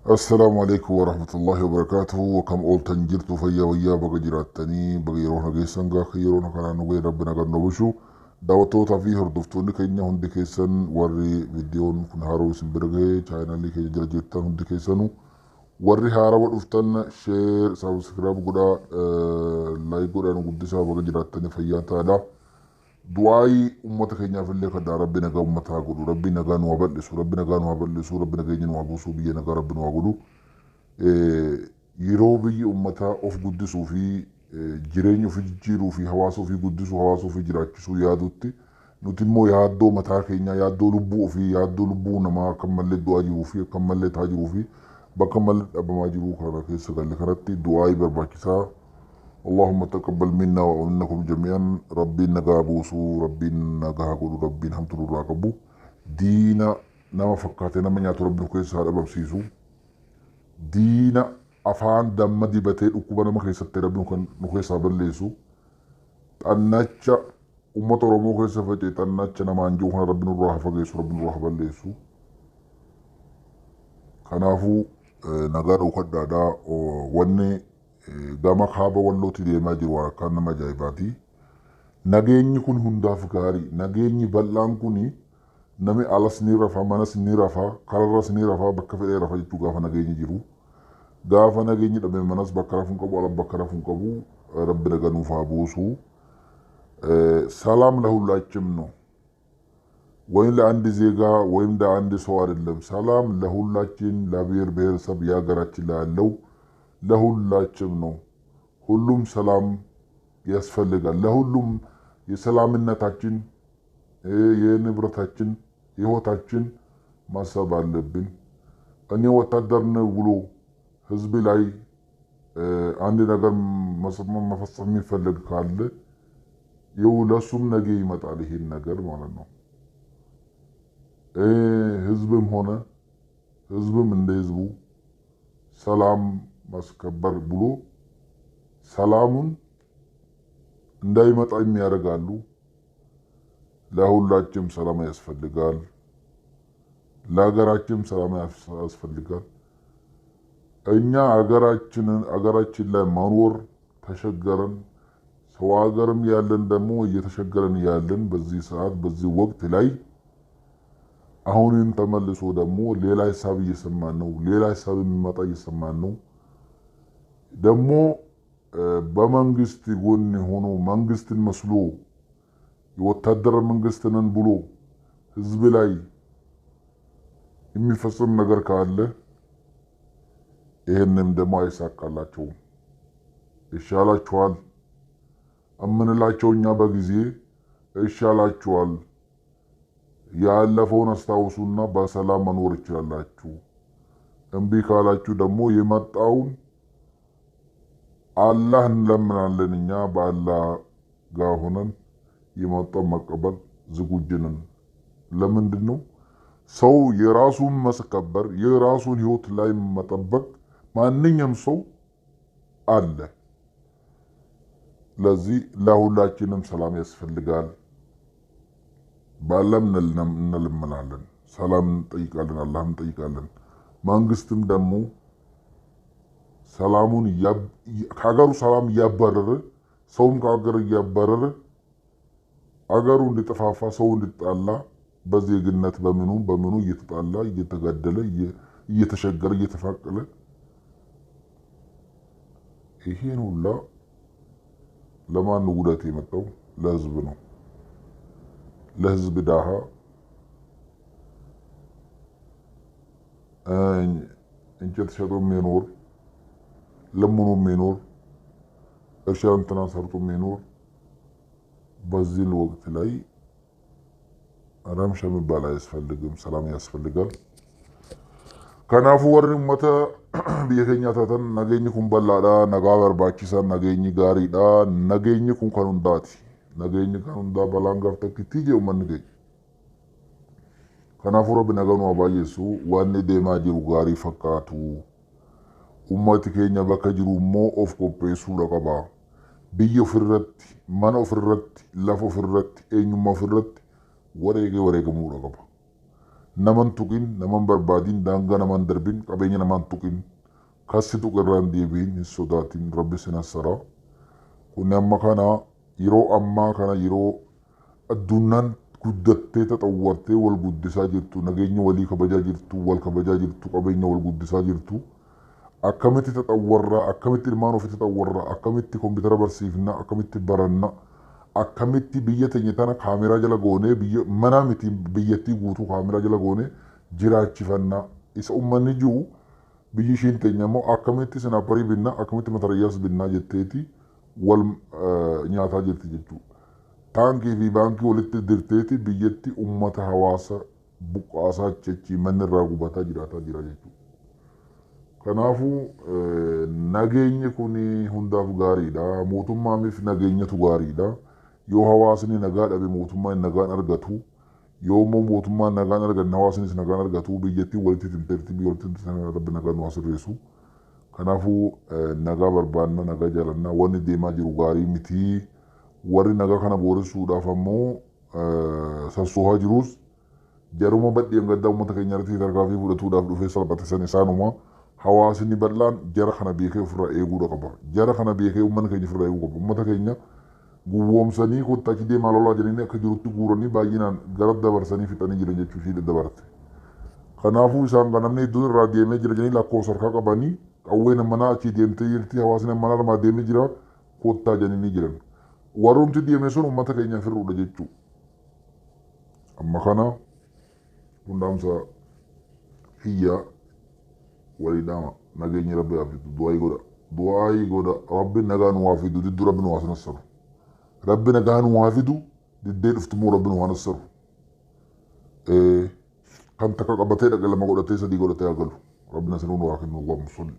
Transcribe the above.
Assalaamu alaikum warahmatullahi wabarakatuhu. Akkam ooltan? Jirtu fayyaa wayyaa? Baga jiraattanii, baga yeroo kana geessan. Gaafa yeroo kanaan nu ga'e Rabbi nagaan nu bulchu. Daawwattootaa fi hordoftoonni keenya hundi keessan, warri viidiyoon kun haaroo isin bira ga'e, chaanaalii keenya jala jirtan hundi keessanuu, warri haarawa dhuftan share, subscribe godhaa, like godhaa, nu guddisaa. Baga jiraattanii, fayyaa ta'aadha. Du'aayii uummata keenyaaf illee kadhaa. Rabbi nagaa uummataa godhu, Rabbi nagaa nu haa bal'isu, Rabbi nagaa nu haa bal'isu, Rabbi nageenya nu haa buusu, biyya nagaa Rabbi nu haa godhu. Yeroo biyyi uummataa of guddisuu fi jireenya ofii jijjiiruu fi hawaasa ofii guddisuu, hawaasa ofii jiraachisuu yaadutti, nuti immoo yaaddoo mataa keenyaa, yaaddoo lubbuu ofii, yaaddoo lubbuu namaa akka malee du'aa jiruu fi akka malee ta'aa jiruu fi bakka malee dhabamaa jiruu kana keessa galle kanatti du'aayii barbaachisaa. اللهم تقبل منا ومنكم جميعا. ربي نغا بوسو، ربي نغا godhu، Rabbiin hamtu nurraa qabu. Diina nama fakkaatee nama nyaatu Rabbi nu keessaa haa dhabamsiisu. Diina afaan damma dibatee dhukkuba nama keessatti Rabbi nu keessaa balleessu. Xannacha uummata Oromoo keessa faca'e, xannacha namaan jiru kana Rabbi nurraa haa fageessu, Rabbi nurraa haa balleessu. Kanaafuu nagaa dhokadhaadhaa. Wanni gama kaaba Wallootti deemaa jiru waan akkaan nama ajaa'ibaati. Nageenyi kun hundaaf gaarii. Nageenyi bal'aan kun nami alas ni rafa, manas ni rafa, kararras ni rafa, bakka fedhee rafa jechuu gaafa nageenyi jiru. Gaafa nageenyi dhabe manas bakka rafuu hin qabu, ala bakka rafuu hin qabu. Rabbi nagaa nuuf haa buusu. ሰላም ለሁላችንም ነው። ወይም ለአንድ ዜጋ ወይም ለአንድ ሰው አይደለም። ሰላም ለሁላችን፣ ለብሔር ብሔረሰብ የሀገራችን ላይ ያለው ለሁላችንም ነው። ሁሉም ሰላም ያስፈልጋል። ለሁሉም የሰላምነታችን፣ የንብረታችን፣ የህይወታችን ማሰብ አለብን። እኔ ወታደር ነኝ ብሎ ህዝብ ላይ አንድ ነገር መፈጸም የሚፈልግ ካለ ይኸው ለሱም ነገ ይመጣል ይሄን ነገር ማለት ነው። ህዝብም ሆነ ህዝብም እንደ ህዝቡ ሰላም ማስከበር ብሎ ሰላሙን እንዳይመጣ የሚያደርጋሉ። ለሁላችንም ሰላም ያስፈልጋል። ለሀገራችንም ሰላም ያስፈልጋል። እኛ ሀገራችንን ሀገራችን ላይ መኖር ተቸገረን። ሰው ሀገርም ያለን ደግሞ እየተቸገረን ያለን በዚህ ሰዓት፣ በዚህ ወቅት ላይ አሁንም ተመልሶ ደግሞ ሌላ ሂሳብ እየሰማን ነው። ሌላ ሂሳብ የሚመጣ እየሰማን ነው። ደግሞ በመንግስት ጎን ሆኖ መንግስትን መስሎ የወታደር መንግስት ነን ብሎ ህዝብ ላይ የሚፈጽም ነገር ካለ ይህንም ደግሞ አይሳካላቸውም። ይሻላችኋል እምንላቸው እኛ በጊዜ ይሻላችኋል፣ ያለፈውን አስታውሱና በሰላም መኖር ይችላላችሁ። እምቢ ካላችሁ ደግሞ የመጣውን አላህ እንለምናለን። እኛ በአላህ ጋር ሆነን የመጣውን መቀበል ዝግጁ ነን። ለምንድን ነው ሰው የራሱን ማስከበር፣ የራሱን ህይወት ላይ መጠበቅ ማንኛውም ሰው አለ። ለዚህ ለሁላችንም ሰላም ያስፈልጋል። በአላህም እንለምናለን፣ ሰላም እንጠይቃለን፣ አላህም እንጠይቃለን። መንግስትም ደግሞ ሰላሙን ከሀገሩ ሰላም እያባረረ፣ ሰውም ከሀገር እያባረረ፣ አገሩ እንዲጠፋፋ፣ ሰው እንዲጣላ፣ በዜግነት በምኑ በምኑ እየተጣላ፣ እየተጋደለ፣ እየተሸገረ፣ እየተፋቀለ ይሄን ሁላ ለማን ነው ጉዳት የመጣው? ለህዝብ ነው። ለህዝብ ዳሃ እንጨት ሸጦ የሚኖር፣ ለምኖ የሚኖር፣ እርሻ እንትና ሰርቶ የሚኖር በዚህ ወቅት ላይ ረምሻ የሚባል አያስፈልግም። ሰላም ያስፈልጋል። Kanaafuu warri uummata biyya keenyaa taatan, nageenyi kun bal'aadha. Nagaa barbaachisaa, nageenyi gaariidha. Nageenyi kun kan hundaati. Nageenyi kan hundaa, balaan gaaf takkitti jee uummanni keenya. Kanaafuu Rabbi nagaa nu haa baay'essu. Wanni deemaa jiru gaarii fakkaatu. Uummati keenya bakka jiru immoo of qopheessuudha qaba. Biyya ofirratti, mana ofirratti, lafa ofirratti, eenyummaa ofirratti wareegee wareegamuudha qaba. Naman tuqin, naman barbaadin, daangaa naman darbin, qabeenya naman tuqin, kassi tuq irraan deebiin, hin sodaatin, rabbi sin hassara. Kun amma kana yeroo ammaa kana yeroo addunyaan guddattee taxawwartee wal guddisaa jirtu, nageenya walii kabajaa jirtu, wal kabajaa jirtu, qabeenya wal guddisaa jirtu. Akkamitti taxawwarraa, akkamitti ilmaan ofii taxawwarraa, akkamitti kompiitara barsiifna, akkamitti baranna, akkamitti biyya teenya tana kaameraa jala goonee, biyya manaa miti biyyattii guutuu kaameraa jala goonee jiraachifanna. Isa uummanni jiru biyyi ishiin teenya immoo akkamitti sinaaparii binna, akkamitti matarayyaas binnaa jetteeti wal nyaataa jirti jechuudha. Taankii fi baankii walitti dirteeti biyyatti uummata hawaasa buqqaasaa achi manni irraa gubataa jiraataa jira jechuudha. Kanaafuu nageenyi kun hundaaf gaariidha. Mootummaamiif nageenyatu gaariidha. Yoo hawaasni nagaa dhabe mootummaan nagaan argatu. Yoo immoo mootummaan nagaan arganne hawaasnis nagaan argatu, biyyattiin walitti timteerti, biyya walitti timteerti, rabbi nagaan nu haa sirreessu. Kanaafuu nagaa barbaanna, nagaa jaalanna, wanni deemaa jiru gaarii miti. Warri nagaa kana booressuudhaaf ammoo sassoohaa jirus jaruma badheen gaddaa uummata keenya irratti tarkaanfii fudhatuudhaaf dhufee salphate san isaanuma. Hawaasni bal'aan jara kana beekee ofirraa eeguudha qaba. Jara kana beekee uummanni keenya ofirraa eeguu qaba. Uummata keenya gowwoomsanii kottaa achi deemaa lolaa jedhanii akka jirutti guuranii baay'inaan gara dabarsanii fixanii jiran jechuu ishee dabarte. Kanaafuu isaan kan namni hedduun irraa deemee jira jedhanii lakkoofsa harkaa qabanii qawween manaa achii deemtee jirti, hawaasni manaa irraa deemee jira kottaa jedhanii jiran. Warrumti deeme sun uummata keenya firruudha jechuudha. Amma kana hundaamsa kiyya walii dhaama, nageenyi rabbi haa fidu, du'aayii godha. Du'aayii godha, rabbi nagaa nu haa fidu, didduu rabbi nu haa nassaru. Rabbi nagaa nu haa fidu, diddee dhuftummoo rabbi nu haa nassaru. Kan takka qabatee dhaqe lama godhatee sadii godhatee haa galu. Rabbi nasiruu nu haa kennu. Allahumma salli.